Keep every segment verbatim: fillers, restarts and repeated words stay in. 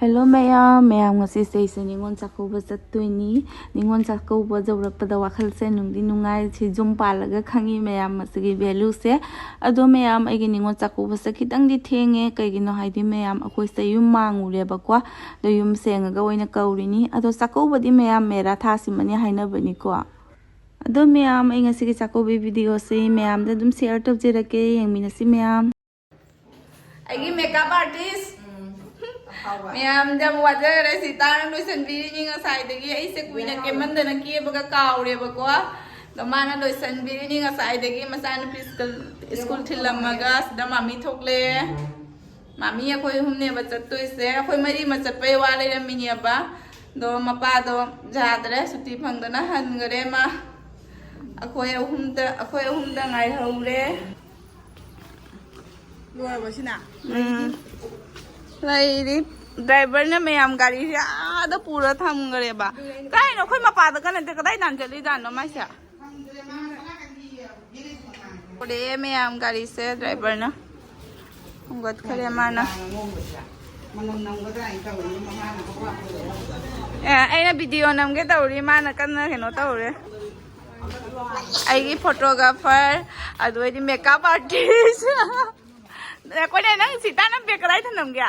Hello ꯃꯌꯥꯝ, ꯃꯌꯥꯝ ꯉꯁꯤꯁꯦ ꯑꯩꯁꯦ ꯅꯤꯉꯣꯜ ꯆꯥꯛꯀꯧꯕ ꯆꯠꯇꯣꯏꯅꯤ꯫ ꯅꯤꯉꯣꯜ ꯆꯥꯛꯀꯧꯕ ꯌꯧꯔꯛꯄꯗ ꯋꯥꯈꯜꯁꯦ ꯅꯨꯡꯗꯤ ꯅꯨꯡꯉꯥꯏ꯫ ꯁꯤ ꯌꯨꯝ ꯄꯥꯜꯂꯒ ꯈꯪꯉꯤ ꯃꯌꯥꯝ ꯃꯁꯤꯒꯤ ꯚꯦꯂꯨꯁꯦ꯫ ꯑꯗꯣ ꯃꯌꯥꯝ, ꯑꯩꯒꯤ ꯅꯤꯉꯣꯜ ꯆꯥꯛꯀꯧꯕꯁꯦ ꯈꯤꯇꯪꯗꯤ ꯊꯦꯡꯉꯦ꯫ ꯀꯩꯒꯤꯅꯣ ꯍꯥꯏꯗꯤ ꯃꯌꯥꯝ, ꯑꯩꯈꯣꯏꯁꯦ ꯌꯨꯝ ꯃꯥꯡꯉꯨꯔꯦꯕꯀꯣ꯫ ꯑꯗꯣ ꯌꯨꯝ ꯁꯦꯡꯉꯒ ꯑꯣꯏꯅ ꯀꯧꯔꯤꯅꯤ꯫ ꯑꯗꯣ ꯆꯥꯛꯀꯧꯕꯗꯤ ꯃꯌꯥꯝ ꯃꯦꯔꯥ ꯊꯥꯁꯤꯃꯅꯤ ꯍꯥꯏꯅꯕꯅꯤꯀꯣ꯫ ꯑꯗꯣ ꯃꯌꯥꯝ, ꯑꯩ ꯉꯁꯤꯒꯤ ꯆꯥꯛꯀꯧꯕꯒꯤ ꯚꯤꯗꯤꯑꯣꯁꯦ ꯃꯌꯥꯝꯗ ꯑꯗꯨꯝ ꯁꯤꯌꯔ ꯇꯧꯖꯔꯛꯀꯦ, ꯌꯦꯡꯃꯤꯟꯅꯁꯤ ꯃꯌꯥꯝ꯫ ꯑꯩꯒꯤ ꯃꯦꯀꯞ ꯑꯥꯔꯇꯤꯁ ꯃꯌꯥꯝꯗ ꯌꯥꯝ ꯋꯥꯖꯔꯦ꯫ ꯁꯤꯇꯥꯅ ꯂꯣꯏꯁꯟꯕꯤꯔꯤꯅꯤ ꯉꯁꯥꯏꯗꯒꯤ꯫ ꯑꯩꯁꯦ ꯀꯨꯏꯅ ꯀꯦꯃꯟꯗꯅ ꯀꯦꯕꯒ ꯀꯥꯎꯔꯦꯕꯀꯣ꯫ ꯑꯗꯣ ꯃꯥꯅ ꯂꯣꯏꯁꯟꯕꯤꯔꯤꯅꯤ ꯉꯁꯥꯏꯗꯒꯤ꯫ ꯃꯆꯥꯅꯨꯄꯤ ꯁ꯭ꯀꯨꯜ, ꯁ꯭ꯀꯨꯜ ꯊꯤꯜꯂꯝꯃꯒ ꯁꯤꯗ ꯃꯥꯃꯤ ꯊꯣꯛꯂꯛꯑꯦ꯫ ꯃꯥꯃꯤ ꯑꯩꯈꯣꯏ ꯑꯍꯨꯝꯅꯦꯕ ꯆꯠꯇꯣꯏꯁꯦ꯫ ꯑꯩꯈꯣꯏ ꯃꯔꯤ ꯑꯃ ꯆꯠꯄꯩ ꯋꯥ ꯂꯩꯔꯝꯃꯤꯅꯦꯕ꯫ ꯑꯗꯣ ꯃꯄꯥꯗꯣ ꯌꯥꯗ꯭ꯔꯦ, ꯁꯨꯇꯤ ꯐꯪꯗꯅ ꯍꯟꯈꯔꯦ ꯃꯥ꯫ ꯑꯩꯈꯣꯏ ꯑꯍꯨꯝꯗ, ꯑꯩꯈꯣꯏ ꯑꯍꯨꯝꯗ ꯉꯥꯏꯍꯧꯔꯦ꯫ ꯂꯣꯏꯔꯕꯣ ꯁꯤꯅ? ꯎꯝ꯫ ꯂꯩꯔꯤ꯫ ꯗ꯭ꯔꯥꯏꯚꯔꯅ ꯃꯌꯥꯝ ꯒꯥꯔꯤꯁꯦ ꯑꯥꯗ ꯄꯨꯔ ꯊꯝꯈ꯭ꯔꯦꯕ꯫ ꯀꯥꯏꯅꯣ ꯑꯩꯈꯣꯏ ꯃꯄꯥꯗꯒ ꯅꯠꯇꯦ, ꯀꯗꯥꯏ ꯅꯥꯟ ꯆꯠꯂꯤꯖꯥꯠꯅꯣ ꯃꯥꯏꯁꯦ? ꯄꯨꯔꯛꯑꯦ ꯃꯌꯥꯝ ꯒꯥꯔꯤꯁꯦ ꯗ꯭ꯔꯥꯏꯚꯔꯅ꯫ ꯍꯣꯡꯒꯠꯈꯔꯦ ꯃꯥꯅ꯫ ꯑꯦ, ꯑꯩꯅ ꯚꯤꯗꯤꯑꯣ ꯅꯝꯒꯦ ꯇꯧꯔꯤ, ꯃꯥꯅ ꯀꯟꯅ ꯀꯩꯅꯣ ꯇꯧꯔꯦ꯫ ꯑꯩꯒꯤ ꯐꯣꯇꯣꯒ꯭ꯔꯥꯐꯔ, ꯑꯗꯨ ꯑꯣꯏꯗꯤ ꯃꯦꯀꯞ ꯑꯥꯔꯇꯤꯁ꯫ ꯑꯩꯈꯣꯏꯅ ꯅꯪ ꯁꯤꯇꯥ ꯅꯝ ꯕꯦꯛ ꯀꯗꯥꯏ ꯊꯅꯝꯒꯦ?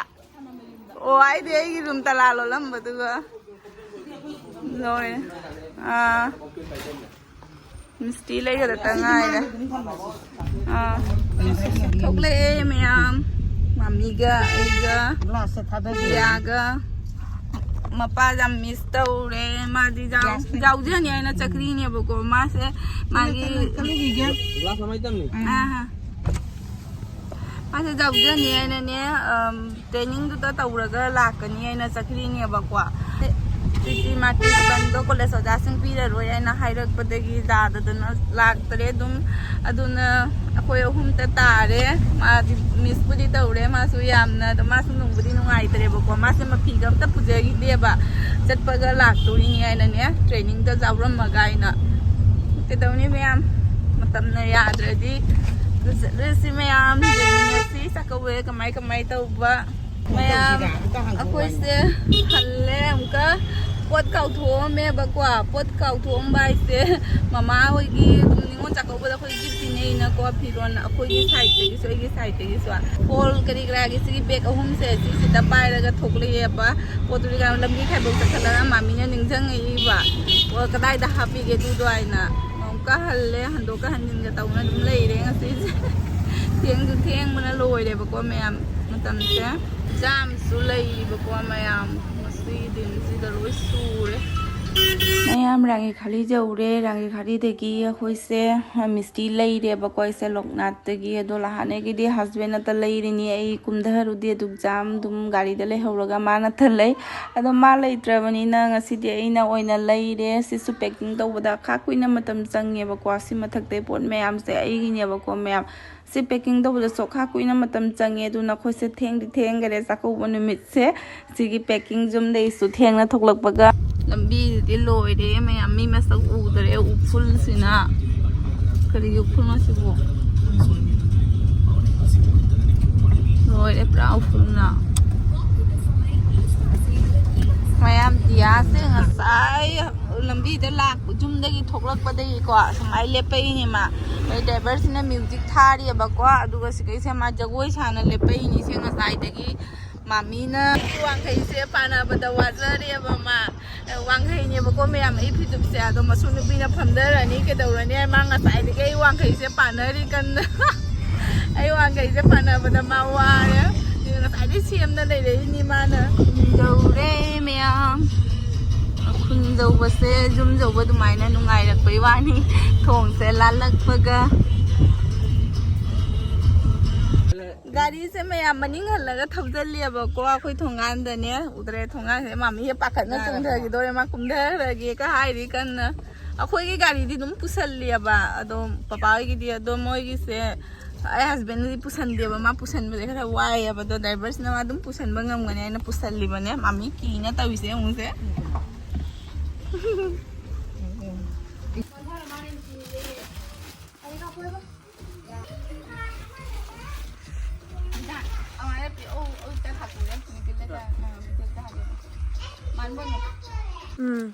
ꯑꯣ, ꯑꯩꯗꯤ ꯑꯩꯒꯤ ꯔꯨꯝ ꯇꯂꯥ ꯂꯣꯜꯂꯝꯕꯗꯨꯒ ꯂꯣꯏꯔꯦ꯫ ꯑꯥ, ꯃꯤꯁꯇꯤ ꯂꯩꯒꯗꯇ ꯉꯥꯏꯔꯦ꯫ ꯑꯥ, ꯊꯣꯛꯂꯛꯑꯦ ꯃꯌꯥꯝ, ꯃꯥꯃꯤꯒ ꯑꯩꯒ ꯒ꯭ꯂꯥꯁꯁꯦ ꯊꯥꯗꯕꯤꯌꯨ꯫ ꯄꯤꯌꯥꯒ꯫ ꯃꯄꯥ ꯌꯥꯝ ꯃꯤꯁ ꯇꯧꯔꯦ꯫ ꯃꯥꯗꯤ ꯌꯥꯎ-, ꯒ꯭ꯂꯥꯁ ꯌꯥꯎꯖꯅꯤ ꯍꯥꯏꯅ ꯆꯠꯈ꯭ꯔꯤꯅꯦꯕꯀꯣ꯫ ꯃꯥꯁꯦ ꯃꯥꯒꯤ ꯆꯠꯂꯨꯈꯤꯒꯦ꯫ ꯒ꯭ꯂꯥꯁ ꯑꯃ ꯂꯩꯇꯕꯅꯤ꯫ ꯑꯥ꯫ ꯃꯥꯁꯦ ꯌꯥꯎꯖꯅꯤ ꯍꯥꯏꯅꯅꯦ, ꯑꯝ, ꯇ꯭ꯔꯦꯅꯤꯡꯗꯨꯗ ꯇꯧꯔꯒ ꯂꯥꯛꯀꯅꯤ ꯍꯥꯏꯅ ꯆꯠꯈ꯭ꯔꯤꯅꯦꯕꯀꯣ꯫ ꯄ꯭ꯔꯤꯇꯤ ꯃꯥꯔꯇꯤ ꯕꯟꯗꯣ ꯀꯣꯂꯦꯖ ꯑꯣꯖꯥꯁꯤꯡ ꯄꯤꯔꯔꯣꯏ ꯍꯥꯏꯅ ꯍꯥꯏꯔꯛꯄꯗꯒꯤ ꯌꯥꯗꯗꯅ ꯂꯥꯛꯇꯔꯦ ꯑꯗꯨꯝ꯫ ꯑꯗꯨꯅ ꯑꯩꯈꯣꯏ ꯑꯍꯨꯝꯇ ꯇꯥꯔꯦ꯫ ꯃꯥꯗꯤ ꯃꯤꯁꯄꯨꯗꯤ ꯇꯧꯔꯦ, ꯃꯥꯁꯨ ꯌꯥꯝꯅ, ꯑꯗꯣ ꯃꯥꯁꯨ ꯅꯨꯡꯕꯨꯗꯤ ꯅꯨꯡꯉꯥꯏꯇ꯭ꯔꯦꯕꯀꯣ꯫ ꯃꯥꯁꯦ ꯃꯐꯤꯒ ꯑꯝꯇ ꯄꯨꯖꯈꯤꯗꯦꯕ, ꯆꯠꯄꯒ ꯂꯥꯛꯇꯣꯔꯤꯅꯤ ꯍꯥꯏꯅꯅꯦ, ꯇ꯭ꯔꯦꯅꯤꯡꯗ ꯌꯥꯎꯔꯝꯃꯒ ꯍꯥꯏꯅ꯫ ꯀꯩꯗꯧꯅꯤ ꯃꯌꯥꯝ, ꯃꯇꯝꯅ ꯌꯥꯗ꯭ꯔꯗꯤ꯫ ꯑꯗꯨ ꯆꯠꯂꯁꯤ ꯃꯌꯥꯝ, ꯌꯦꯡꯃꯤꯟꯅꯁꯤ ꯆꯥꯛꯀꯧꯕ ꯀꯃꯥꯏ ꯀꯃꯥꯏ ꯇꯧꯕ꯫ ꯃꯌꯥꯝ, ꯑꯩꯈꯣꯏꯁꯦ ꯍꯜꯂꯦ꯫ ꯑꯃꯨꯛꯀ ꯄꯣꯠ ꯀꯥꯎꯊꯣꯛꯑꯝꯃꯦꯕꯀꯣ꯫ ꯄꯣꯠ ꯀꯥꯎꯊꯣꯛꯑꯝꯕ ꯍꯥꯏꯁꯦ, ꯃꯃꯥ ꯍꯣꯏꯒꯤ ꯑꯗꯨꯝ ꯅꯤꯉꯣꯜ ꯆꯥꯛꯀꯧꯕꯗ ꯑꯩꯈꯣꯏ ꯒꯤꯐ ꯄꯤꯅꯩꯅꯀꯣ, ꯐꯤꯔꯣꯜ ꯑꯩꯈꯣꯏꯒꯤ ꯁꯥꯏꯠꯇꯒꯤꯁꯨ, ꯑꯩꯒꯤ ꯁꯥꯏꯠꯇꯒꯤꯁꯨ꯫ ꯐꯣꯜ ꯀꯔꯤ ꯀꯔꯥꯒꯤ ꯁꯤꯒꯤ ꯕꯦꯒ ꯑꯍꯨꯝꯁꯦ ꯁꯤꯁꯤꯗ ꯄꯥꯏꯔꯒ ꯊꯣꯛꯂꯛꯑꯦꯕ꯫ ꯄꯣꯠꯇꯨꯗꯤ ꯀꯩꯅꯣ, ꯂꯝꯕꯤ ꯈꯥꯏꯕꯣꯛ ꯆꯠꯈꯠꯂꯒ ꯃꯥꯃꯤꯅ ꯅꯤꯡꯁꯤꯡꯉꯛꯏꯕ, "ꯑꯣ, ꯀꯗꯥꯏꯗ ꯍꯥꯞꯄꯤꯒꯦ ꯑꯗꯨꯗꯣ?" ꯍꯥꯏꯅ꯫ ꯑꯃꯨꯛꯀ ꯍꯜꯂꯦ, ꯍꯟꯗꯣꯛꯀ ꯍꯟꯖꯤꯟꯒ ꯇꯧꯅ ꯑꯗꯨꯝ ꯂꯩꯔꯦ ꯉꯁꯤꯁꯦ꯫ ꯊꯦꯡꯁꯨ ꯊꯦꯡꯕꯅ ꯂꯣꯏꯔꯦꯕꯀꯣ ꯃꯌꯥꯝ, ꯃꯇꯝꯁꯦ꯫ ꯖꯥꯝꯁꯨ ꯂꯩꯔꯤꯕꯀꯣ ꯃꯌꯥꯝ, ꯉꯁꯤ ꯗꯤꯟꯁꯤꯗ ꯂꯣꯏ ꯁꯨꯔꯦ꯫ ꯃꯌꯥꯝ ꯔꯥꯡꯒꯤ ꯈꯥꯂꯤ ꯌꯧꯔꯦ꯫ ꯔꯥꯡꯒꯤ ꯈꯥꯂꯤꯗꯒꯤ ꯑꯩꯈꯣꯏꯁꯦ ꯃꯤꯁꯇꯤ ꯂꯩꯔꯦꯕꯀꯣ ꯑꯩꯁꯦ ꯂꯣꯛꯅꯥꯠꯇꯒꯤ꯫ ꯑꯗꯣ ꯂꯍꯥꯟꯅꯒꯤꯗꯤ ꯍꯁꯕꯦꯟ ꯑꯇ ꯂꯩꯔꯤꯅꯤ, ꯑꯩ ꯀꯨꯝꯊꯔꯨꯗꯦ ꯑꯗꯨ ꯖꯥꯝ ꯑꯗꯨꯝ ꯒꯥꯔꯤꯗ ꯂꯩꯍꯧꯔꯒ ꯃꯥꯅ ꯊꯜꯂꯩ꯫ ꯑꯗꯣ ꯃꯥ ꯂꯩꯇ꯭ꯔꯕꯅꯤꯅ ꯉꯁꯤꯗꯤ ꯑꯩꯅ ꯑꯣꯏꯅ ꯂꯩꯔꯦ꯫ ꯁꯤꯁꯨ ꯄꯦꯛꯀꯤꯡ ꯇꯧꯕꯗ ꯈꯥ ꯀꯨꯏꯅ ꯃꯇꯝ ꯆꯪꯉꯦꯕꯀꯣ꯫ ꯁꯤ ꯃꯊꯛꯇꯩ ꯄꯣꯠ ꯃꯌꯥꯝꯁꯦ ꯑꯩꯒꯤꯅꯦꯕꯀꯣ ꯃꯌꯥꯝ꯫ ꯁꯤ ꯄꯦꯛꯀꯤꯡ ꯇꯧꯕꯗꯁꯨ ꯈꯥ ꯀꯨꯏꯅ ꯃꯇꯝ ꯆꯪꯉꯦ꯫ ꯑꯗꯨꯅ ꯑꯩꯈꯣꯏꯁꯦ ꯊꯦꯡꯗꯤ ꯊꯦꯡꯈꯔꯦ ꯆꯥꯛꯀꯧꯕ ꯅꯨꯃꯤꯠꯁꯦ꯫ ꯁꯤꯒꯤ ꯄꯦꯛꯀꯤꯡ ꯌꯨꯝꯗꯩꯁꯨ ꯊꯦꯡꯅ ꯊꯣꯛꯂꯛꯄꯒ꯫ ꯂꯝꯕꯤꯁꯤꯗꯤ ꯂꯣꯏꯔꯦ ꯃꯌꯥꯝ, ꯃꯤ ꯃꯁꯛ ꯎꯗ꯭ꯔꯦ꯫ ꯎꯐꯨꯜꯁꯤꯅ, ꯀꯔꯤꯒꯤ ꯎꯐꯨꯜꯅꯣ ꯁꯤꯕꯨ? ꯂꯣꯏꯔꯦ ꯄꯨꯔꯥ ꯎꯐꯨꯜꯅ꯫ ꯃꯌꯥꯝ ꯗꯤꯌꯥꯁꯦ ꯉꯁꯥꯏ ꯂꯝꯕꯤꯗ ꯂꯥꯛꯄ, ꯌꯨꯝꯗꯒꯤ ꯊꯣꯛꯂꯛꯄꯗꯒꯤꯀꯣ ꯁꯨꯃꯥꯏꯅ ꯂꯦꯞꯄꯛꯏꯅꯦ ꯃꯥ꯫ ꯃꯣꯏ ꯗ꯭ꯔꯥꯏꯚꯔꯁꯤꯅ ꯃ꯭ꯌꯨꯖꯤꯛ ꯊꯥꯔꯤꯑꯕꯀꯣ, ꯑꯗꯨꯒ ꯁꯤꯗꯩꯁꯦ ꯃꯥ ꯖꯒꯣꯏ ꯁꯥꯅ ꯂꯦꯞꯄꯛꯏꯅꯤ꯫ ꯁꯦ ꯉꯁꯥꯏꯗꯒꯤ ꯃꯥꯃꯤꯅ ꯑꯩꯒꯤ ꯋꯥꯡꯈꯩꯁꯦ ꯄꯥꯟꯅꯕꯗ ꯋꯥꯖꯔꯦꯕ ꯃꯥ꯫ ꯋꯥꯡꯈꯩꯅꯦꯕꯀꯣ ꯃꯌꯥꯝ, ꯑꯩ ꯐꯤꯖꯨꯞꯁꯦ꯫ ꯑꯗꯣ ꯃꯁꯨ ꯅꯨꯄꯤꯅ ꯐꯝꯊꯔꯅꯤ, ꯀꯩꯗꯧꯔꯅꯤ ꯍꯥꯏ꯫ ꯃꯥ ꯉꯁꯥꯏꯗꯒꯤ ꯑꯩ ꯋꯥꯡꯈꯩꯁꯦ ꯄꯥꯟꯅꯔꯤ ꯀꯟꯅ꯫ ꯑꯩ ꯋꯥꯡꯈꯩꯁꯦ ꯄꯥꯟꯅꯕꯗ ꯃꯥ ꯋꯥꯔꯦ꯫ ꯑꯗꯨꯅ ꯉꯁꯥꯏꯗꯒꯤ ꯁꯦꯝꯅ ꯂꯩꯔꯛꯏꯅꯤ ꯃꯥꯅ꯫ ꯌꯧꯔꯦ ꯃꯌꯥꯝ꯫ ꯈꯨꯟ ꯌꯧꯕꯁꯦ ꯌꯨꯝ ꯌꯧꯕ ꯑꯗꯨꯃꯥꯏꯅ ꯅꯨꯡꯉꯥꯏꯔꯛꯄꯩ ꯋꯥꯅꯤ, ꯊꯣꯡꯁꯦ ꯂꯥꯜꯂꯛꯄꯒ꯫ ꯒꯥꯔꯤꯁꯦ ꯃꯌꯥꯝ ꯃꯅꯤꯡ ꯍꯜꯂꯒ ꯊꯧꯖꯜꯂꯦꯕꯀꯣ, ꯑꯩꯈꯣꯏ ꯊꯣꯡꯒꯥꯟꯗꯅꯦ꯫ ꯎꯗ꯭ꯔꯦ ꯊꯣꯡꯒꯥꯟꯁꯦ꯫ ꯃꯥꯃꯤꯁꯦ ꯄꯥꯈꯠꯅ ꯆꯣꯡꯊꯈꯤꯗꯣꯔꯦ, ꯃꯥ ꯀꯨꯝꯊꯈ꯭ꯔꯒꯦꯒ ꯍꯥꯏꯔꯤ ꯀꯟꯅ꯫ ꯑꯩꯈꯣꯏꯒꯤ ꯒꯥꯔꯤꯗꯤ ꯑꯗꯨꯝ ꯄꯨꯁꯜꯂꯦꯕ, ꯑꯗꯣ ꯄꯄꯥ ꯍꯣꯏꯒꯤꯗꯤ꯫ ꯑꯗꯣ ꯃꯣꯏꯒꯤꯁꯦ ꯑꯩ ꯍꯁꯕꯦꯟꯅꯗꯤ ꯄꯨꯁꯟꯗꯦꯕ, ꯃꯥ ꯄꯨꯁꯟꯕꯁꯦ ꯈꯔ ꯋꯥꯏꯑꯦꯕ꯫ ꯑꯗꯣ ꯗ꯭ꯔꯥꯏꯚꯔꯁꯤꯅ ꯃꯥ ꯑꯗꯨꯝ ꯄꯨꯁꯟꯕ ꯉꯝꯒꯅꯤ ꯍꯥꯏꯅ ꯄꯨꯁꯜꯂꯤꯕꯅꯦ꯫ ꯃꯥꯃꯤ ꯀꯤꯅ ꯇꯧꯔꯤꯁꯦ ꯌꯦꯡꯉꯨꯁꯦ꯫ ꯑꯗꯨꯃꯥꯏꯅ ꯎꯝ꯫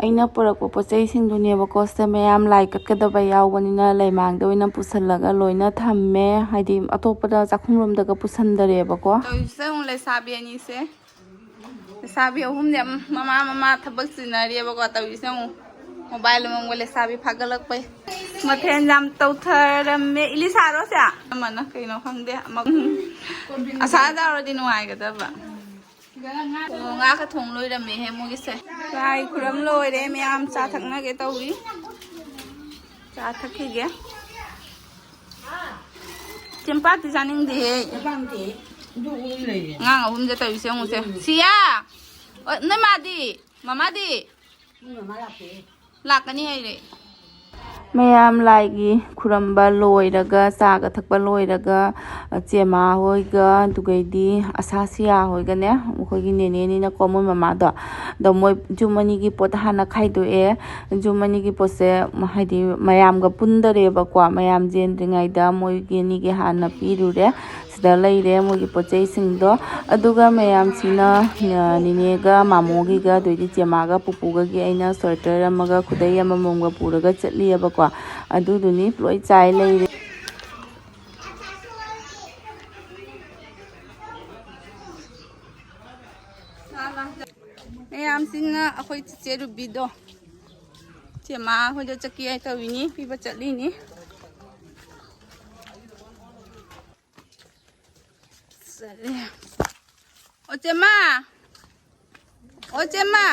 ꯑꯩꯅ ꯄꯨꯔꯛꯄ ꯄꯣꯠ ꯆꯩꯁꯤꯡꯗꯨꯅꯦꯕꯀꯣ, ꯁꯤꯗ ꯃꯌꯥꯝ ꯂꯥꯏ ꯀꯠꯀꯗꯕ ꯌꯥꯎꯕꯅꯤꯅ ꯂꯩꯃꯥꯡꯗ ꯑꯣꯏꯅ ꯄꯨꯁꯜꯂꯒ ꯂꯣꯏꯅ ꯊꯝꯃꯦ꯫ ꯍꯥꯏꯗꯤ ꯑꯇꯣꯞꯄꯗ ꯆꯥꯛꯈꯨꯝꯔꯣꯝꯗꯒ ꯄꯨꯁꯟꯗꯔꯦꯕꯀꯣ꯫ ꯇꯧꯔꯤꯁꯦ ꯌꯦꯡꯉꯨ, ꯂꯩꯁꯥꯕꯤ ꯑꯅꯤꯁꯦ꯫ ꯂꯩꯁꯥꯕꯤ ꯑꯍꯨꯝꯁꯦ ꯃꯃꯥ ꯃꯃꯥ ꯊꯕꯛ ꯆꯤꯟꯅꯔꯤꯑꯕꯀꯣ꯫ ꯇꯧꯔꯤꯁꯦ ꯌꯦꯡꯉꯨ, ꯃꯣꯕꯥꯏꯜ ꯑꯃꯃꯝꯒ ꯂꯩꯁꯥꯕꯤ ꯐꯥꯒꯠꯂꯛꯄꯩ꯫ ꯃꯊꯦꯜ ꯌꯥꯝ ꯇꯧꯊꯔꯝꯃꯦ꯫ ꯏꯂꯤꯁꯥꯔꯣ ꯁꯦ? ꯑꯃꯅ ꯀꯩꯅꯣ ꯈꯪꯗꯦ꯫ ꯑꯃ, ꯑꯁꯥ ꯌꯥꯎꯔꯗꯤ ꯅꯨꯡꯉꯥꯏꯒꯗꯕ꯫ ꯑꯣ, ꯉꯥꯒ ꯊꯣꯡ ꯂꯣꯏꯔꯝꯃꯦꯍꯦ ꯃꯣꯏꯒꯤꯁꯦ꯫ ꯂꯥꯏ ꯈꯨꯔꯝ ꯂꯣꯏꯔꯦ ꯃꯌꯥꯝ, ꯆꯥ ꯊꯛꯅꯒꯦ ꯇꯧꯔꯤ꯫ ꯆꯥ ꯊꯛꯈꯤꯒꯦ꯫ ꯆꯦꯝꯄꯥꯛꯇꯤ ꯆꯥꯅꯤꯡꯗꯦꯍꯦ꯫ ꯆꯦꯝꯄꯥꯛꯇꯤ ꯑꯗꯨ ꯑꯍꯨꯝ ꯂꯩꯔꯦ꯫ ꯑꯉꯥꯡ ꯑꯍꯨꯝꯁꯦ ꯇꯧꯔꯤꯁꯦ ꯌꯦꯡꯉꯨꯁꯦ꯫ ꯁꯤꯌꯥ! ꯑꯣ, ꯅꯣꯏ ꯃꯥꯗꯤ? ꯃꯃꯥꯗꯤ? ꯅꯣꯏ ꯃꯃꯥ ꯂꯥꯛꯇꯦ꯫ ꯂꯥꯛꯀꯅꯤ ꯍꯥꯏꯔꯦ꯫ ꯃꯌꯥꯝ ꯂꯥꯏꯒꯤ ꯈꯨꯔꯝꯕ ꯂꯣꯏꯔꯒ, ꯆꯥꯒ ꯊꯛꯄ ꯂꯣꯏꯔꯒ, ꯆꯦꯃꯥ ꯍꯣꯏꯒ, ꯑꯗꯨꯒꯩꯗꯤ ꯑꯁꯥꯁꯤꯌꯥ ꯍꯣꯏꯒꯅꯦ, ꯃꯈꯣꯏꯒꯤ ꯅꯦꯅꯦꯅꯤꯅꯀꯣ, ꯃꯣꯏ ꯃꯃꯥꯗꯣ, ꯑꯗꯣ ꯃꯣꯏ ꯌꯨꯝ ꯑꯅꯤꯒꯤ ꯄꯣꯠ ꯍꯥꯟꯅ ꯈꯥꯏꯗꯣꯛꯑꯦ꯫ ꯌꯨꯝ ꯑꯅꯤꯒꯤ ꯄꯣꯠꯁꯦ, ꯍꯥꯏꯗꯤ, ꯃꯌꯥꯝꯒ ꯄꯨꯟꯗꯔꯦꯕꯀꯣ, ꯃꯌꯥꯝ ꯆꯦꯟꯗ꯭ꯔꯤꯉꯩꯗ ꯃꯣꯏꯒꯤ ꯑꯅꯤꯒꯤ ꯍꯥꯟꯅ ꯄꯤꯔꯨꯔꯦ꯫ ꯁꯤꯗ ꯂꯩꯔꯦ ꯃꯣꯏꯒꯤ ꯄꯣꯠ ꯆꯩꯁꯤꯡꯗꯣ꯫ ꯑꯗꯨꯒ ꯃꯌꯥꯝꯁꯤꯅ, ꯑ, ꯅꯤꯅꯦꯒ ꯃꯥꯃꯣꯒꯤꯒ, ꯑꯗꯩꯗꯤ ꯆꯦꯃꯥꯒ ꯄꯨꯄꯨꯒꯒꯤ ꯑꯩꯅ ꯁ꯭ꯋꯦꯇꯔ ꯑꯃꯒ ꯈꯨꯗꯩ ꯑꯃꯃꯝꯒ ꯄꯨꯔꯒ ꯆꯠꯂꯤꯑꯕꯀꯣ꯫ ꯑꯗꯨꯗꯨꯅꯤ ꯂꯣꯏ ꯆꯥꯏ ꯂꯩꯔꯦ꯫ ꯃꯌꯥꯝꯁꯤꯅ ꯑꯩꯈꯣꯏ ꯆꯤꯆꯦ ꯔꯨꯕꯤꯗꯣ, ꯆꯦꯃꯥ ꯍꯣꯏꯗ ꯆꯠꯀꯦ ꯍꯥꯏ ꯇꯧꯔꯤꯅꯤ, ꯄꯤꯕ ꯆꯠꯂꯤꯅꯤ꯫ ꯆꯠꯂꯦ꯫ ꯑꯣ ꯆꯦꯃꯥ! ꯑꯣ ꯆꯦꯃꯥ!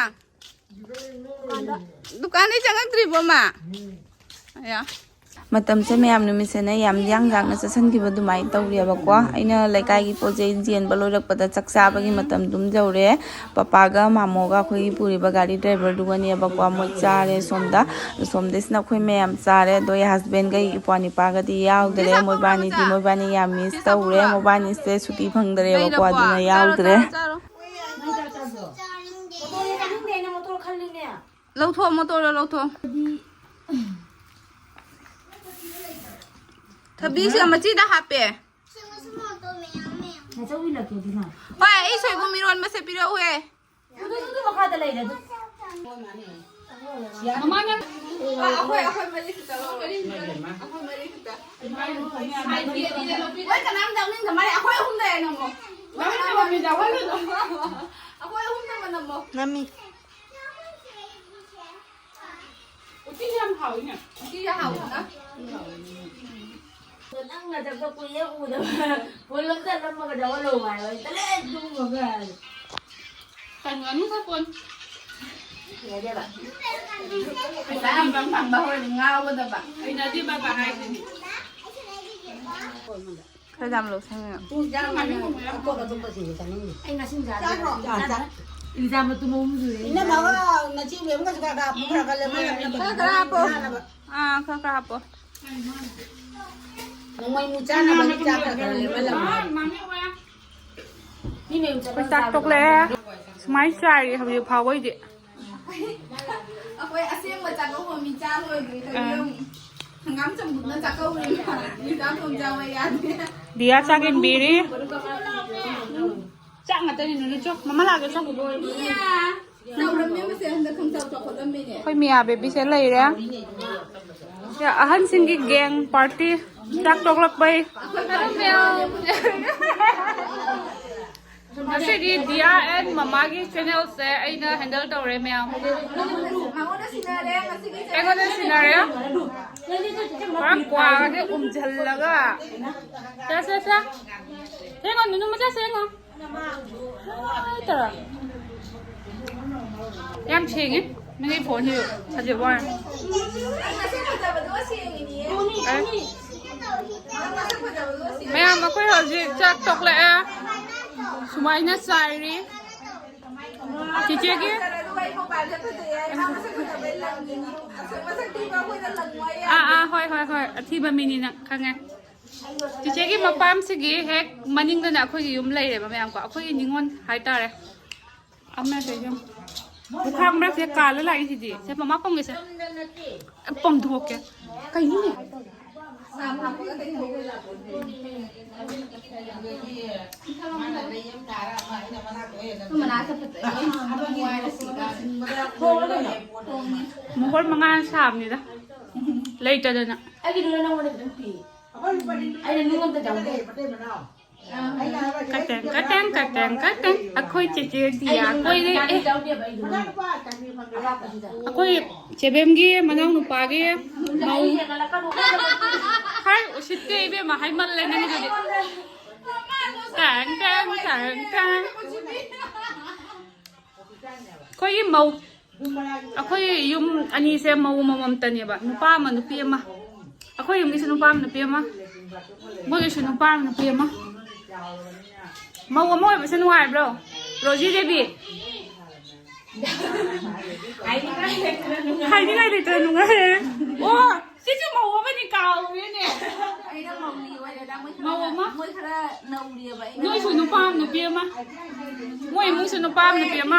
ꯗꯨꯀꯥꯟꯗꯩ ꯆꯪꯉꯛꯇ꯭ꯔꯤꯕꯣ ꯃꯥ? ꯑꯌꯥ꯫ ꯃꯇꯝꯁꯦ ꯃꯌꯥꯝ ꯅꯨꯃꯤꯠꯁꯦꯅ ꯌꯥꯝ ꯌꯥꯡ ꯌꯥꯡꯅ ꯆꯠꯁꯤꯟꯈꯤꯕ ꯑꯗꯨꯃꯥꯏꯅ ꯇꯧꯔꯦꯕꯀꯣ꯫ ꯑꯩꯅ ꯂꯩꯀꯥꯏꯒꯤ ꯄꯣꯠ ꯆꯩ ꯆꯦꯟꯕ ꯂꯣꯏꯔꯛꯄꯗ ꯆꯥꯛ ꯆꯥꯕꯒꯤ ꯃꯇꯝ ꯑꯗꯨꯝ ꯌꯧꯔꯦ꯫ ꯄꯄꯥꯒ ꯃꯥꯃꯣꯒ ꯑꯩꯈꯣꯏꯒꯤ ꯄꯨꯔꯤꯕ ꯒꯥꯔꯤ ꯗ꯭ꯔꯥꯏꯚꯔꯗꯨꯒꯅꯦꯕꯀꯣ꯫ ꯃꯣꯏ ꯆꯥꯔꯦ ꯁꯣꯝꯗ꯫ ꯁꯣꯝꯗꯩꯁꯤꯅ ꯑꯩꯈꯣꯏ ꯃꯌꯥꯝ ꯆꯥꯔꯦ꯫ ꯑꯗꯣ ꯑꯩ ꯍꯁꯕꯦꯟꯒ ꯑꯩ ꯏꯄ꯭ꯋꯥ ꯅꯤꯄꯥꯒꯗꯤ ꯌꯥꯎꯗ꯭ꯔꯦ꯫ ꯃꯣꯏꯕꯥꯅꯤꯗꯤ, ꯃꯣꯏꯕꯥꯅꯤ ꯌꯥꯝ ꯃꯤꯁ ꯇꯧꯔꯦ꯫ ꯃꯣꯏꯕꯥꯅꯤꯁꯦ ꯁꯨꯇꯤ ꯐꯪꯗꯔꯦꯕꯀꯣ, ꯑꯗꯨꯅ ꯌꯥꯎꯗ꯭ꯔꯦ꯫ ꯂꯧꯊꯣꯛꯑꯣ, ꯃꯣꯇꯣꯔꯗꯣ ꯂꯧꯊꯣꯛꯑꯣ꯫ ꯊꯕꯤꯁꯦ ꯃꯆꯤꯗ ꯍꯥꯞꯄꯦ꯫ ꯁꯤ ꯃꯁꯨ ꯃꯣꯇꯣ ꯃꯌꯥꯝ ꯃꯌꯥꯝ꯫ ꯅꯆꯧ ꯏꯜꯂꯛꯀꯦ ꯑꯗꯨꯅ꯫ ꯍꯣꯏ, ꯑꯩ ꯁꯣꯏꯕꯨꯝ ꯏꯔꯣꯟꯕꯁꯦ ꯄꯤꯔꯛꯎꯍꯦ꯫ ꯑꯗꯨ, ꯑꯗꯨ, ꯑꯗꯨ ꯃꯈꯥꯗ ꯂꯩꯔꯦ ꯑꯗꯨ꯫ ꯃꯃꯥꯅ ꯑꯩꯈꯣꯏ, ꯑꯩꯈꯣꯏ ꯃꯔꯤ ꯈꯛꯇ ꯂꯧꯔꯣ꯫ ꯑꯩꯈꯣꯏ ꯃꯔꯤ ꯈꯛꯇ꯫ ꯃꯣꯏ ꯀꯅꯥꯝ ꯌꯥꯎꯅꯤꯡꯗ ꯃꯥꯜꯂꯦ꯫ ꯑꯩꯈꯣꯏ ꯑꯍꯨꯝꯗ ꯍꯦꯟꯅ ꯑꯃꯨꯛ꯫ ꯃꯣꯏ ꯀꯅꯥꯝ ꯌꯥꯎꯍꯜꯂꯨꯅꯨ꯫ ꯑꯩꯈꯣꯏ ꯑꯍꯨꯝꯗ ꯃꯅꯝꯃꯣ꯫ ꯅꯝꯃꯤ꯫ ꯎꯇꯤ ꯌꯥꯝ ꯍꯥꯎꯋꯤꯅꯦ꯫ ꯎꯇꯤ ꯌꯥꯝ ꯍꯥꯎꯋꯤꯅ꯫ ꯅꯪ ꯅꯁꯛꯇꯣ ꯀꯨꯏꯔꯦ ꯎꯗꯕ꯫ ꯐꯣꯟ ꯑꯝꯇ ꯅꯝꯃꯒ ꯌꯥꯎꯍꯜꯂꯣ ꯍꯥꯏꯕ꯫ ꯇꯜꯂꯦ ꯑꯗꯨꯒꯨꯝꯕꯒ꯫ ꯀꯩꯅꯣ ꯉꯥꯅꯨ ꯁꯥꯄꯣꯟ꯫ ꯌꯥꯗꯦꯕ꯫ ꯄꯩꯁꯥ ꯌꯥꯝ ꯐꯪ ꯐꯪꯕ ꯍꯣꯏ ꯉꯥꯎꯒꯗꯕ꯫ ꯍꯩꯅꯗꯦ ꯕꯕꯥ ꯍꯥꯏꯁꯤꯗꯤ꯫ ꯈꯔ ꯌꯥꯝ ꯂꯧꯁꯟꯒꯦ꯫ ꯑꯇꯣꯞ ꯑꯇꯣꯞꯄꯁꯤꯡꯗꯤ ꯆꯥꯅꯤꯡꯗꯦ꯫ ꯑꯩ ꯉꯁꯤ ꯆꯥꯗꯦ꯫ ꯆꯥꯗ꯭ꯔꯣ? ꯆꯥꯗꯦ꯫ ꯏꯟꯖꯥꯡ ꯃꯇꯨꯝ ꯑꯍꯨꯝ ꯁꯨꯔꯦ꯫ ꯏꯅꯝꯃꯒ ꯅꯆꯦ ꯏꯕꯦꯝꯒꯁꯨ ꯈꯔ ꯈꯔ ꯍꯥꯞꯄꯨ, ꯈꯔ ꯈꯔ ꯂꯦꯝꯍꯜꯂꯣ꯫ ꯈꯔ ꯈꯔ ꯍꯥꯞꯄꯣ꯫ ꯆꯥꯅꯕ꯫ ꯑꯥ, ꯈꯔ ꯈꯔ ꯍꯥꯞꯄꯣ꯫ ꯅꯣꯡꯃꯩ ꯃꯨ ꯆꯥꯅꯕꯒꯤ ꯆꯥꯛ ꯈꯔ ꯈꯔ ꯂꯦꯝꯍꯜꯂꯝꯃꯣ꯫ ꯃꯤ ꯃꯌꯨꯝ ꯆꯠꯄ ꯑꯩꯈꯣꯏ ꯆꯥꯛ ꯆꯥꯕꯗꯣ꯫ ꯇꯣꯛꯂꯛꯑꯦ꯫ ꯁꯨꯃꯥꯏꯅ ꯆꯥꯏꯔꯤ ꯍꯧꯖꯤꯛ ꯐꯥꯎꯕꯩꯗꯤ꯫ ꯑꯩꯈꯣꯏ ꯑꯁꯦꯡꯕ ꯆꯥꯛꯀꯧꯕ ꯃꯤ ꯆꯥ ꯂꯣꯏꯗ꯭ꯔꯤ꯫ ꯑꯥ꯫ ꯍꯪꯒꯥꯝ ꯆꯝꯐꯨꯠꯅ ꯆꯥꯛꯀꯧꯔꯤ꯫ ꯃꯤ ꯆꯥꯛ ꯊꯣꯡ ꯆꯥꯕ ꯌꯥꯗꯦ꯫ ꯗꯤꯌꯥ ꯆꯥꯛ ꯏꯟꯕꯤꯔꯤ꯫ ꯆꯥꯛ ꯉꯥꯛꯇꯅꯤ ꯅꯨꯅꯨ ꯆꯣ꯫ ꯃꯃꯥ ꯂꯥꯛꯑꯒꯦ ꯆꯣ꯫ ꯃꯤꯌꯥ꯫ ꯆꯥꯎꯔꯝꯃꯦ ꯃꯁꯦ ꯍꯟꯗꯛ ꯈꯪꯆꯥꯎ ꯆꯥꯎꯈꯠꯂꯝꯃꯦꯅꯦ꯫ ꯑꯩꯈꯣꯏ ꯃꯤꯌꯥ ꯕꯦꯕꯤꯁꯦ ꯂꯩꯔꯦ꯫ ꯁꯤ ꯑꯍꯟꯁꯤꯡꯒꯤ ꯒꯦꯡ ꯄꯥꯔꯇꯤ꯫ ꯆꯥꯛ ꯇꯣꯛꯂꯛꯄꯩ꯫ ꯑꯩꯈꯣꯏ ꯄꯥꯔꯇꯤ ꯇꯧꯔꯦ꯫ ꯉꯁꯤꯗꯤ ꯗꯤꯌꯥ ꯑꯦꯟ ꯃꯃꯥꯒꯤ ꯆꯦꯅꯦꯜꯁꯦ ꯑꯩꯅ ꯍꯦꯟꯗꯜ ꯇꯧꯔꯦ ꯃꯌꯥꯝ꯫ ꯃꯉꯣꯟꯗ ꯁꯤꯟꯅꯔꯦ ꯉꯁꯤꯒꯤ ꯑꯩꯉꯣꯟꯗ ꯁꯤꯟꯅꯔꯦ꯫ ꯄꯨꯔꯥ ꯀ꯭ꯋꯥꯒꯁꯦ ꯎꯝꯁꯤꯜꯂꯒ꯫ ꯁꯦ, ꯁꯦ, ꯁꯦ꯫ ꯁꯦꯡꯉꯣ, ꯅꯨꯅꯨ ꯃꯆꯥ ꯁꯦꯡꯉꯣ꯫ ꯍꯥꯏ ꯇꯧꯔꯣ꯫ ꯌꯥꯝ ꯁꯦꯡꯉꯤ꯫ ꯅꯪꯒꯤ ꯐꯣꯟꯁꯤ ꯐꯖꯕ ꯋꯥꯅꯤ꯫ ꯑꯦ꯫ ꯃꯌꯥꯝ, ꯑꯩꯈꯣꯏ ꯍꯧꯖꯤꯛ ꯆꯥꯛ ꯇꯣꯛꯂꯛꯑꯦ꯫ ꯁꯨꯃꯥꯏꯅ ꯆꯥꯏꯔꯤ꯫ ꯆꯤꯆꯦꯒꯤ꯫ ꯑꯥ, ꯑꯥ, ꯍꯣꯏ, ꯍꯣꯏ, ꯍꯣꯏ꯫ ꯑꯊꯤꯕ ꯃꯤꯅꯤ ꯅꯪ, ꯈꯪꯉꯦ꯫ ꯆꯤꯆꯦꯒꯤ ꯃꯄꯥꯝꯁꯤꯒꯤ ꯍꯦꯛ ꯃꯅꯤꯡꯗꯅ ꯑꯩꯈꯣꯏꯒꯤ ꯌꯨꯝ ꯂꯩꯔꯦꯕ ꯃꯌꯥꯝꯀꯣ꯫ ꯑꯩꯈꯣꯏꯒꯤ ꯅꯤꯉꯣꯜ ꯍꯥꯏꯇꯥꯔꯦ꯫ ꯑꯃꯁꯦ ꯌꯨꯝ꯫ ꯂꯨꯈꯥꯛ ꯃꯔꯛꯁꯦ ꯀꯥꯜꯂ ꯂꯥꯛꯏꯁꯤꯗꯤ꯫ ꯁꯦ, ꯃꯃꯥ ꯄꯝꯒꯦꯁꯦ꯫ ꯄꯝꯊꯣꯛꯀꯦ꯫ ꯀꯩꯅꯣꯅꯦ? ꯃꯅꯥ ꯆꯠꯄꯗ ꯃꯣꯍꯣꯔ ꯃꯉꯥꯅ ꯁꯥꯕꯅꯤꯗ, ꯂꯩꯇꯗꯅ꯫ ꯑꯩꯒꯤꯗꯨꯅ ꯅꯉꯣꯟꯗ ꯈꯤꯇꯪ ꯄꯤ꯫ ꯑꯩꯅ ꯅꯉꯣꯟꯗ ꯆꯪꯗꯦ꯫ ꯀꯇꯦꯡ, ꯀꯇꯦꯡ, ꯀꯇꯦꯡ, ꯀꯇꯦꯡ꯫ ꯑꯩꯈꯣꯏ ꯆꯦꯆꯦ ꯗꯤꯌꯥ ꯀꯣꯏꯔꯛꯑꯦ꯫ ꯑꯩꯈꯣꯏ ꯆꯦꯕꯦꯝꯒꯤ ꯃꯅꯥꯎ ꯅꯨꯄꯥꯒꯤ ꯃꯧ꯫ ꯍꯥꯏ ꯎꯁꯤꯠꯇꯦ ꯏꯕꯦꯝꯃ, ꯍꯥꯏꯃꯜꯂꯦ ꯅꯪꯒꯤꯗꯨꯗꯤ꯫ ꯇꯦꯡ, ꯇꯦꯡ, ꯇꯦꯡ, ꯇꯦꯡ꯫ ꯑꯩꯈꯣꯏꯒꯤ ꯃꯧ, ꯑꯩꯈꯣꯏ ꯌꯨꯝ ꯑꯅꯤꯁꯦ ꯃꯧ ꯑꯃꯃꯝꯇꯅꯦꯕ, ꯅꯨꯄꯥ ꯑꯃ ꯅꯨꯄꯤ ꯑꯃ꯫ ꯑꯩꯈꯣꯏ ꯌꯨꯝꯒꯤꯁꯨ ꯅꯨꯄꯥ ꯑꯃ ꯅꯨꯄꯤ ꯑꯃ, ꯃꯣꯏꯒꯤꯁꯨ ꯅꯨꯄꯥ ꯑꯃ ꯅꯨꯄꯤ ꯑꯃ꯫ ꯃꯧ ꯑꯃ ꯑꯣꯏꯕꯁꯦ ꯅꯨꯡꯉꯥꯏꯕ꯭ꯔꯣ, ꯔꯣꯖꯤ ꯗꯦꯕꯤ? ꯍꯥꯏꯅꯤꯡꯉꯥꯏ ꯂꯩꯇꯅ ꯅꯨꯡꯉꯥꯏꯔꯦ꯫ ꯑꯣ, ꯁꯤꯁꯨ ꯃꯧ ꯑꯃꯅꯤ, ꯀꯥꯎꯔꯦꯅꯦ꯫ ꯑꯩꯅ ꯃꯧꯅꯤ ꯑꯣꯏꯔꯦꯗ, ꯃꯣꯏ ꯈꯔ, ꯃꯧ ꯑꯃ? ꯃꯣꯏ ꯈꯔ ꯅꯧꯔꯤꯑꯕ꯫ ꯑꯩꯅ ꯅꯣꯏꯁꯨ ꯅꯨꯄꯥ ꯑꯃ ꯅꯨꯄꯤ ꯑꯃ, ꯃꯣꯏ ꯏꯃꯨꯡꯁꯨ ꯅꯨꯄꯥ ꯑꯃ ꯅꯨꯄꯤ ꯑꯃ,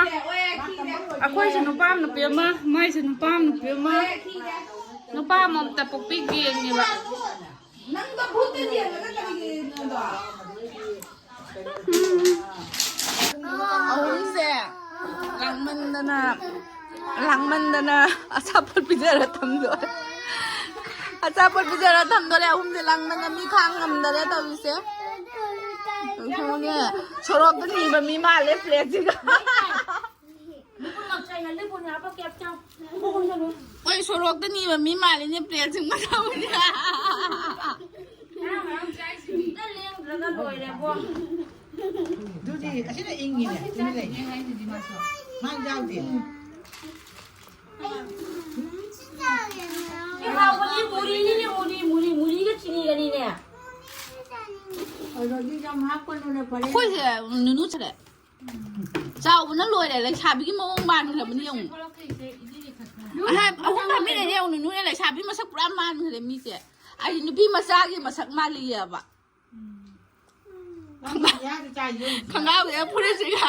ꯑꯩꯈꯣꯏꯁꯨ ꯅꯨꯄꯥ ꯑꯃ ꯅꯨꯄꯤ ꯑꯃ, ꯃꯥꯏꯁꯨ ꯅꯨꯄꯥ ꯑꯃ ꯅꯨꯄꯤ ꯑꯃ, ꯅꯨꯄꯥ ꯑꯃꯃꯝꯇ ꯄꯣꯛꯄꯤ ꯒꯦꯡꯅꯦꯕ꯫ ꯅꯪꯗꯣ ꯚꯨꯠꯇ ꯌꯦꯡꯉꯒ ꯀꯔꯤꯒꯤꯅꯣꯗꯣ? ꯑꯍꯨꯝꯁꯦ ꯂꯥꯡꯃꯟꯗꯅ, ꯂꯥꯡꯃꯟꯗꯅ ꯑꯆꯥꯄꯣꯠ ꯄꯤꯖꯔ ꯊꯝꯗꯣꯔꯦ꯫ ꯑꯆꯥꯄꯣꯠ ꯄꯤꯖꯔ ꯊꯝꯗꯣꯔꯦ꯫ ꯑꯍꯨꯝꯁꯦ ꯂꯥꯡꯃꯟꯗꯅ ꯃꯤ ꯈꯥꯡ ꯉꯝꯗꯔꯦ ꯇꯧꯔꯤꯁꯦ꯫ ꯁꯣꯔꯣꯛꯇ ꯅꯤꯕ ꯃꯤ ꯃꯥꯜꯂꯦ ꯄ꯭ꯂꯦꯠꯁꯤꯒ꯫ ꯍꯣꯏ, ꯁꯣꯔꯣꯛꯇ ꯅꯤꯕ ꯃꯤ ꯃꯥꯜꯂꯤꯅꯦ, ꯄ꯭ꯂꯦꯠꯁꯤꯡ ꯃꯊꯧꯅꯦ꯫ ꯂꯦꯡꯗ꯭ꯔꯒ ꯂꯣꯏꯔꯦꯕꯣ꯫ ꯑꯗꯨꯗꯤ ꯑꯁꯤꯅ ꯏꯪꯉꯤꯅꯦ, ꯇꯨꯃꯤꯟ ꯂꯩ꯫ ꯃꯥ ꯌꯥꯎꯗꯦ꯫ ꯁꯤ ꯍꯥꯎꯕꯅꯤ, ꯃꯨꯔꯤꯅꯤꯅꯦ, ꯃꯨꯔꯤ, ꯃꯨꯔꯤ, ꯃꯨꯔꯤꯒ ꯆꯤꯅꯤꯒꯅꯤꯅꯦ꯫ ꯑꯩꯈꯣꯏꯁꯦ ꯅꯨꯅꯨ ꯆꯠꯂꯦ꯫ ꯆꯥꯎꯕꯅ ꯂꯣꯏꯔꯦ, ꯂꯩꯁꯥꯕꯤꯒꯤ ꯃꯑꯣꯡ ꯃꯥꯟꯈ꯭ꯔꯕꯅꯤ ꯌꯦꯡꯉꯨ꯫ ꯑꯍꯥ, ꯑꯍꯨꯝ ꯐꯝꯃꯤꯟꯅꯩꯁꯦ ꯌꯦꯡꯉꯨ, ꯅꯨꯅꯨꯅꯦ ꯂꯩꯁꯥꯕꯤ ꯃꯁꯛ ꯄꯨꯔꯥ ꯃꯥꯟꯈ꯭ꯔꯦ ꯃꯤꯁꯦ꯫ ꯑꯩꯗꯤ ꯅꯨꯄꯤ ꯃꯆꯥꯒꯤ ꯃꯁꯛ ꯃꯥꯜꯂꯤꯑꯕ꯫ ꯈꯪꯒꯥꯎꯁꯦ ꯐꯨꯔꯤꯠꯁꯤꯒ꯫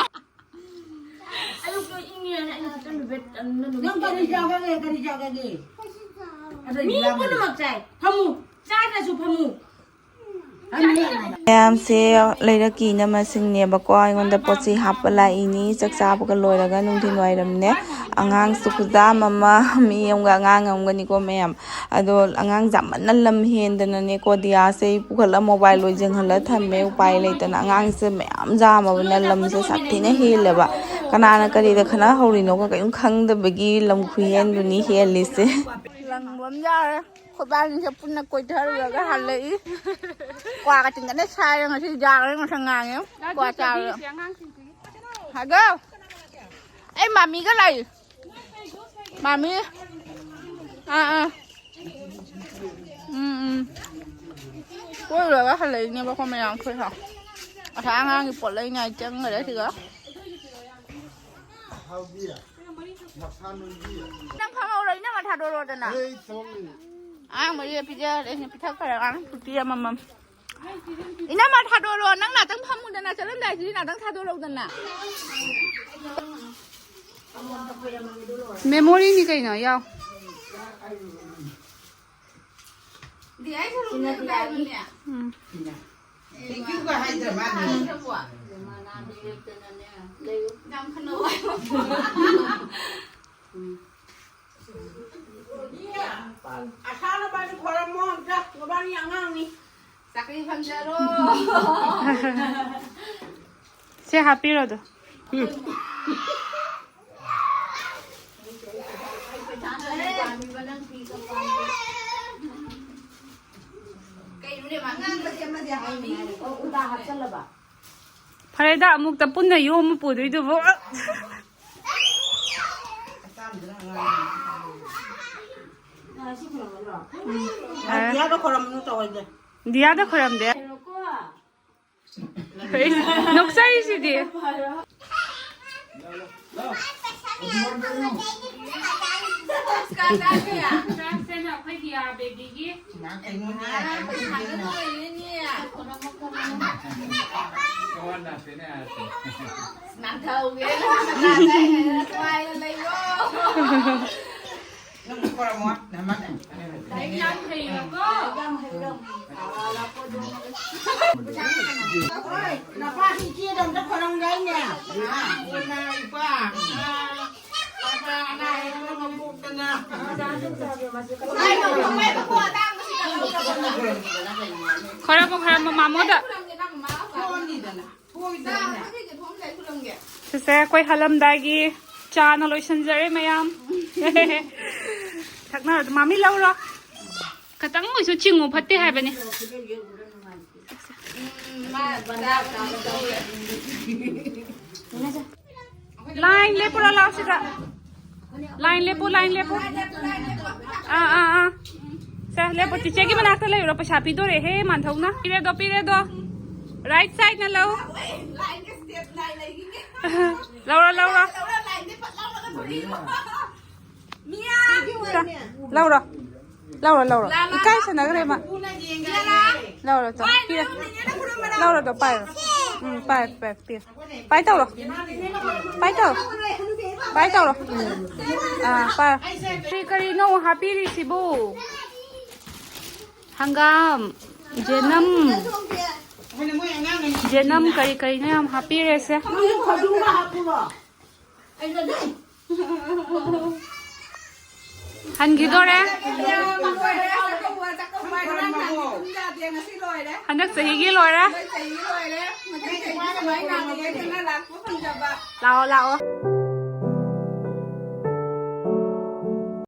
ꯑꯌꯨꯛꯇ ꯏꯪꯉꯦꯅ ꯑꯩꯅ ꯈꯤꯇꯪ ꯅꯨꯕꯦꯠ ꯀꯟꯅ ꯅꯨꯕꯦꯠ ꯅꯪ ꯀꯔꯤ ꯆꯥꯒꯦ? ꯀꯔꯤ ꯆꯥꯒꯦ? ꯃꯤ ꯄꯨꯝꯅꯃꯛ ꯆꯥꯏ꯫ ꯐꯝꯃꯨ꯫ ꯆꯥꯗ꯭ꯔꯁꯨ ꯐꯝꯃꯨ꯫ ꯃꯌꯥꯝꯁꯦ ꯂꯩꯔꯛꯀꯤ ꯏꯅꯝꯃꯁꯤꯡꯅꯦꯕꯀꯣ, ꯑꯩꯉꯣꯟꯗ ꯄꯣꯠ ꯆꯩ ꯍꯥꯞꯄ ꯂꯥꯛꯏꯅꯤ꯫ ꯆꯥꯛ ꯆꯥꯕꯒ ꯂꯣꯏꯔꯒ ꯅꯨꯡꯊꯤꯜ ꯋꯥꯏꯔꯝꯅꯦ꯫ ꯑꯉꯥꯡꯁꯨ ꯈꯨꯌꯥꯝ ꯑꯃ, ꯃꯤ ꯑꯃꯒ ꯑꯉꯥꯡ ꯑꯃꯒꯅꯤꯀꯣ ꯃꯌꯥꯝ꯫ ꯑꯗꯣ ꯑꯉꯥꯡ ꯌꯥꯝꯃꯟꯅ ꯂꯝ ꯍꯦꯟꯗꯅꯅꯦꯀꯣ, ꯗꯤꯌꯥꯁꯦ ꯑꯩ ꯄꯨꯈꯠꯂ ꯃꯣꯕꯥꯏꯜ ꯂꯣꯏꯁꯤꯟꯍꯜꯂ ꯊꯝꯃꯦ꯫ ꯎꯄꯥꯏ ꯂꯩꯇꯅ ꯑꯉꯥꯡꯁꯦ ꯃꯌꯥꯝ ꯌꯥꯝꯃꯕꯅ ꯂꯝꯁꯦ ꯁꯥꯊꯤꯅ ꯍꯦꯜꯂꯦꯕ꯫ ꯀꯅꯥꯅ ꯀꯔꯤꯗ ꯈꯠꯅꯍꯧꯔꯤꯅꯣꯒ ꯀꯔꯤꯝ ꯈꯪꯗꯕꯒꯤ ꯂꯝ ꯈꯨꯍꯦꯟꯗꯨꯅꯤ ꯍꯦꯜꯂꯤꯁꯦ꯫ ꯂꯪꯕ ꯑꯃ ꯌꯥꯎꯔꯦ꯫ ꯑꯩꯈꯣꯏꯕꯥꯅꯤꯁꯦ ꯄꯨꯟꯅ ꯀꯣꯏꯊꯔꯨꯔꯒ ꯍꯜꯂꯛꯏ꯫ ꯀ꯭ꯋꯥꯒ ꯇꯤꯡꯒꯅ ꯁꯥꯏꯔꯦ ꯉꯁꯤ, ꯌꯥꯔꯣꯏ ꯉꯁꯥꯏ ꯉꯥꯡꯉꯦ꯫ ꯀ꯭ꯋꯥ ꯆꯥꯔꯒ꯫ ꯍꯥꯏꯒꯣ꯫ ꯑꯩ ꯃꯥꯃꯤꯒ ꯂꯩ꯫ ꯃꯥꯃꯤ꯫ ꯑꯥ, ꯑꯥ꯫ ꯎꯝ, ꯎꯝ꯫ ꯀꯣꯏꯔꯨꯔꯒ ꯍꯜꯂꯛꯏꯅꯦꯕꯀꯣ ꯃꯌꯥꯝ ꯑꯩꯈꯣꯏ ꯍꯥ꯫ ꯉꯁꯥꯏ ꯑꯉꯥꯡꯒꯤ ꯄꯣꯠ ꯂꯩꯅꯤ ꯍꯥꯏ ꯆꯪꯈ꯭ꯔꯦ ꯁꯤꯒ꯫ ꯅꯪ ꯐꯝꯍꯧꯔꯣ, ꯏꯅꯝꯃ ꯊꯥꯗꯣꯔꯛꯑꯣꯗꯅ꯫ ꯑꯉꯥꯡ ꯃꯔꯤꯗ ꯄꯤꯖꯔꯦ, ꯄꯤꯊꯛꯈ꯭ꯔꯦ ꯑꯉꯥꯡ ꯐꯨꯔꯇꯤ ꯑꯃꯃꯝ꯫ ꯏꯅꯝꯃ ꯊꯥꯗꯣꯔꯛꯑꯣ, ꯅꯪ ꯉꯥꯛꯇꯪ ꯐꯝꯃꯨꯗꯅ, ꯆꯠꯂꯝꯗꯥꯏꯁꯤꯗꯤ ꯉꯥꯛꯇꯪ ꯊꯥꯗꯣꯔꯛꯎꯗꯅ꯫ ꯃꯦꯃꯣꯔꯤꯅꯤ ꯀꯩꯅꯣ, ꯌꯥꯎ꯫ ꯎꯝ꯫ Thank you ꯒ ꯍꯥꯏꯗ꯭ꯔ ꯃꯥꯅꯦ꯫ ꯑꯁꯥ ꯅꯕꯥꯅꯤ ꯈꯣꯏꯔꯝꯃꯣ ꯑꯝꯇ, ꯅꯕꯥꯅꯤ ꯑꯉꯥꯡꯅꯤ꯫ ꯆꯥꯛꯀꯤ ꯐꯪꯖꯔꯣ꯫ ꯁꯦ ꯍꯥꯞꯄꯤꯔꯣ ꯑꯗꯣ꯫ ꯐꯔꯦꯗ, ꯑꯃꯨꯛꯇ ꯄꯨꯟꯅ ꯌꯣꯝꯃ ꯄꯨꯗꯣꯏꯗꯨꯕꯨ꯫ ꯗꯤꯌꯥꯗ ꯈꯣꯏꯔꯝꯅꯨ ꯇꯧꯍꯩꯗꯦ꯫ ꯗꯤꯌꯥꯗ ꯈꯣꯏꯔꯝꯗꯦ꯫ ꯅꯣꯛꯆꯔꯤꯁꯤꯗꯤ꯫ ꯆꯥꯛꯁꯦꯅ ꯑꯩꯈꯣꯏꯒꯤ ꯌꯥ ꯕꯦꯕꯤꯒꯤ꯫ ꯅꯥꯟꯊꯧꯒꯦ, ꯅꯨꯡꯉꯥꯏꯅ ꯂꯩꯌꯣ꯫ ꯅꯪ ꯈꯣꯏꯔꯝꯃꯣ, ꯅꯃꯥꯗ꯫ ꯂꯥꯏꯔꯤꯛ ꯌꯥꯝ ꯍꯩꯔꯦꯀꯣ꯫ ꯍꯣꯏ, ꯅꯄꯥꯁꯤ ꯏꯆꯦꯗ ꯑꯝꯇ ꯈꯣꯏꯔꯝꯒꯦ ꯍꯥꯏꯅꯦ꯫ ꯏꯃꯥ, ꯏꯄꯥ, ꯏꯃꯥ, ꯏꯄꯥ, ꯑꯅꯥ ꯑꯌꯦꯛ ꯄꯨꯝꯅꯃꯛ ꯄꯣꯛꯇꯅ꯫ ꯈꯣꯏꯔꯝꯃꯣ, ꯈꯣꯏꯔꯝꯃꯣ, ꯃꯥꯃꯣꯗ꯫ ꯁꯤꯁꯦ ꯑꯩꯈꯣꯏ ꯍꯜꯂꯝꯗꯥꯏꯒꯤ ꯆꯥꯅ ꯂꯣꯏꯁꯤꯟꯖꯔꯦ ꯃꯌꯥꯝ꯫ ꯊꯛꯅꯔꯣ, ꯃꯥꯃꯤ ꯂꯧꯔꯣ꯫ ꯈꯇꯪ ꯑꯣꯏꯁꯨ ꯆꯤꯡꯉꯨ ꯐꯠꯇꯦ ꯍꯥꯏꯕꯅꯤ꯫ ꯂꯥꯏꯟ ꯂꯦꯞꯄꯨꯔꯣ, ꯂꯥꯎ ꯁꯤꯗ꯫ ꯂꯥꯏꯟ ꯂꯦꯞꯄꯨ, ꯂꯥꯏꯟ ꯂꯦꯞꯄꯨ꯫ ꯑꯥ, ꯑꯥ, ꯑꯥ꯫ ꯁꯦ, ꯂꯦꯞꯄꯨ, ꯇꯤꯆꯔꯒꯤ ꯃꯅꯥꯛꯇ ꯂꯩꯔꯨꯔꯣ, ꯄꯩꯁꯥ ꯄꯤꯗꯣꯔꯦꯍꯦ, ꯃꯥꯟꯊꯧꯅ꯫ ꯄꯤꯔꯦꯗꯣ, ꯄꯤꯔꯦꯗꯣ꯫ ꯔꯥꯏꯠ ꯁꯥꯏꯗꯅ ꯂꯧ꯫ ꯂꯧꯔꯣ, ꯂꯧꯔꯣ꯫ ꯁꯦ, ꯂꯧꯔꯣ꯫ ꯂꯧꯔꯣ, ꯂꯧꯔꯣ꯫ ꯏꯀꯥꯏ ꯁꯦꯟꯅꯈ꯭ꯔꯦ ꯃꯥ꯫ ꯂꯧꯔꯣ, ꯇꯣ, ꯄꯤꯔꯦ꯫ ꯂꯧꯔꯣ, ꯇꯣ, ꯄꯥꯏꯔꯣ꯫ ꯎꯝ, ꯄꯥꯏꯔꯣ, ꯄꯥꯏꯔꯣ, ꯄꯤꯔꯦ꯫ ꯄꯥꯏ ꯇꯧꯔꯣ꯫ ꯄꯥꯏ ꯇꯧꯔꯣ꯫ ꯄꯥꯏ ꯇꯧꯔꯣ꯫ ꯑꯥ, ꯄꯥꯏꯔꯣ꯫ ꯀꯔꯤ ꯀꯔꯤꯅꯣ ꯍꯥꯞꯄꯤꯔꯤꯁꯤꯕꯨ? ꯍꯪꯒꯥꯝ, ꯖꯦꯅꯝ, ꯖꯦꯅꯝ ꯀꯔꯤ ꯀꯔꯤꯅꯣ ꯌꯥꯝ ꯍꯥꯞꯄꯤꯔꯦꯁꯦ꯫ ꯍꯟꯈꯤꯗꯣꯔꯦ꯫ ꯍꯟꯗꯛ ꯆꯍꯤꯒꯤ ꯂꯣꯏꯔꯦ꯫ ꯂꯥꯛꯑꯣ, ꯂꯥꯛꯑꯣ꯫